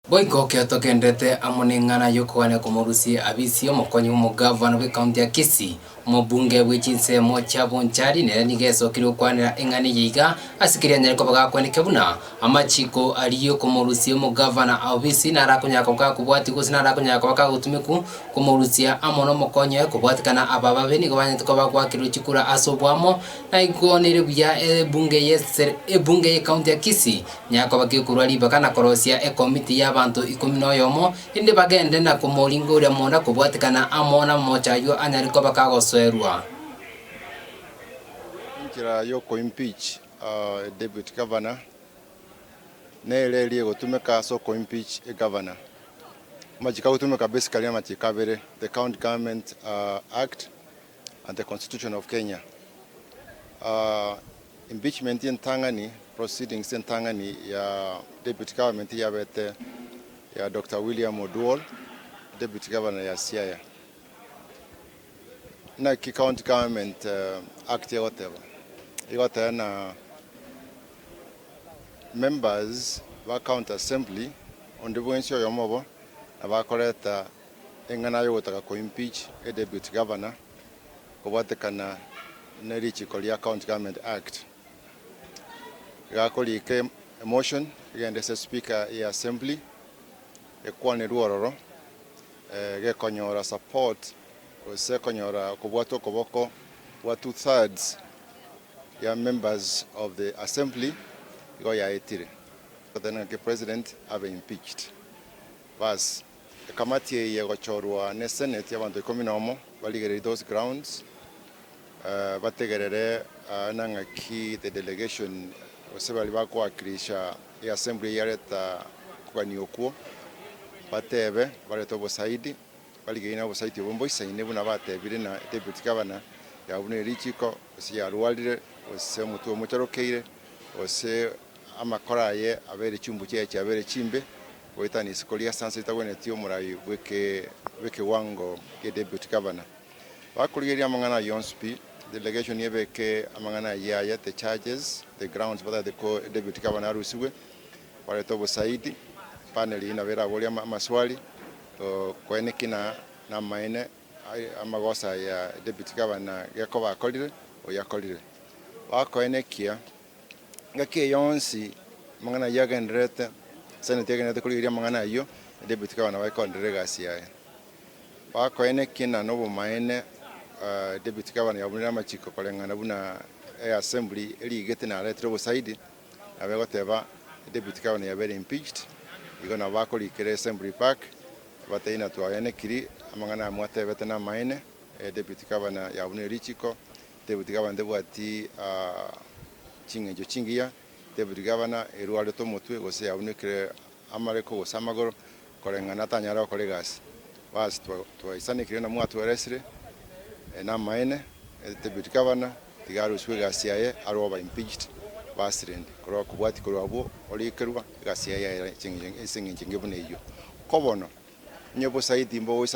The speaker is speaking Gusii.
Boigo ekero togenderete amo neng'ana y'okogania komorusia Abisi, omokonyi bw'omogavana bw'ekaunti ya Kisii, omobunge bwe chinsemo chia Bonchari, nere nigo esokire gokwanera eng'ana eye iga ase keria anyare koba gakwaneka buna amachiko aria y'okomorusia omogavana Abisi naro akonyara koba gakobwatia gose naro akonyara koba kagotumekwa komorusia amo nomokonyi oye kobwatekana aba babe nigo banyarete koba bagoakerwa chikura ase oboamo na igo nere buya ebunge y'esere ebunge y'ekaunti ya Kisii Nyakoba gekorua ribaga na korosia ekomiti y'abanto ikomi na oyomo, erinde bagende na komoringa oria monda kobwatekana amo namamocho ayio anyare koba kagosoerwa. Enchera y'okoimpeach a deputy governor nere eria egotumeka ase okoimpeach a governor. Amachiko agotumeka basically namachiko abere, the county government act and the constitution of Kenya. Impeachment entang'ani, proceedings entang'ani ya deputy government yabete ya Doctor William Oduol, deputy governor ya Siaya. Naki county government act egoteba? Egoteba na members ba county assembly onde bwensi oyomo obo nabo akoreta eng'ana yogotaka ko impeach e deputy governor kobwatekana ne richiko ria County Government Act. Iga akorika emotion egende ase speaker ye assembly ekwanerwe ororo gekonyora support gose konyora kobwata okoboko gwa two thirds ya members of the assembly igo yaetire. Ng'aki president abe impeached. Bas. Ekamati eye egochorwa ne senate y'abanto ikomi nomo barigererie those grounds, bategerere nang'aki the delegation gose baria bakowakilisha eassembly eyio yareta kogania okwo, batebe barete obosaidi, barigererie na obosaidi obwo mboisaine buna batebire na deputy governor yabunire richiko gose yarwarire gose omotwe omocharokeire gose amakora aye abeire chimbu chiaye chiabeire chimbe. Goetania isiko ria Sansa ritagwenereti omorai bw'ekewango gie deputy governor. Bakorigereria amang'ana ayio onsi pi, delegation ebeke amang'ana ayio aye, the charges, the grounds batagete ko deputy governor arusigwe, barete obosaidi, panel eyio nabo eraborie amaswali, koenekia na namaene amagoso aya deputy governor gekoba akorire, oyo akorire. Bakoenekia. Engaki eye yonsi amang'ana ayio agendererete, Senate egendererete korigereria amang'ana ayio, na Deputy Governor nabo akoenderera egasi yaye. Bakoenekia na nobomaene Deputy Governor yabunire amachiko koreng'ana buna eassembly erigete na aretire obosaidi, nabo egoteba Deputy Governor yabeire impeached, igo nabo bakorikera assembly back, batebie ng'a twaenekiri amang'ana aya mwatebete namaene, Deputy Governor yabunire richiko, Deputy Governor tebwati ching'encho chingiya, Deputy Governor erwarete omotwe gose yabunekire amareko gose amagoro koreng'ana atanyare gokora egasi. Bas twaisanekire na mwatweresire namaene Deputy Governor tiga arusiwe egasi yaye arwe oba impeached bas rende korwa kobwatia korwa abwo orikerwa egasi yaye yaera ase eng'encho engiya buna eyio. Ko bono onye obosaidi mbogoisa.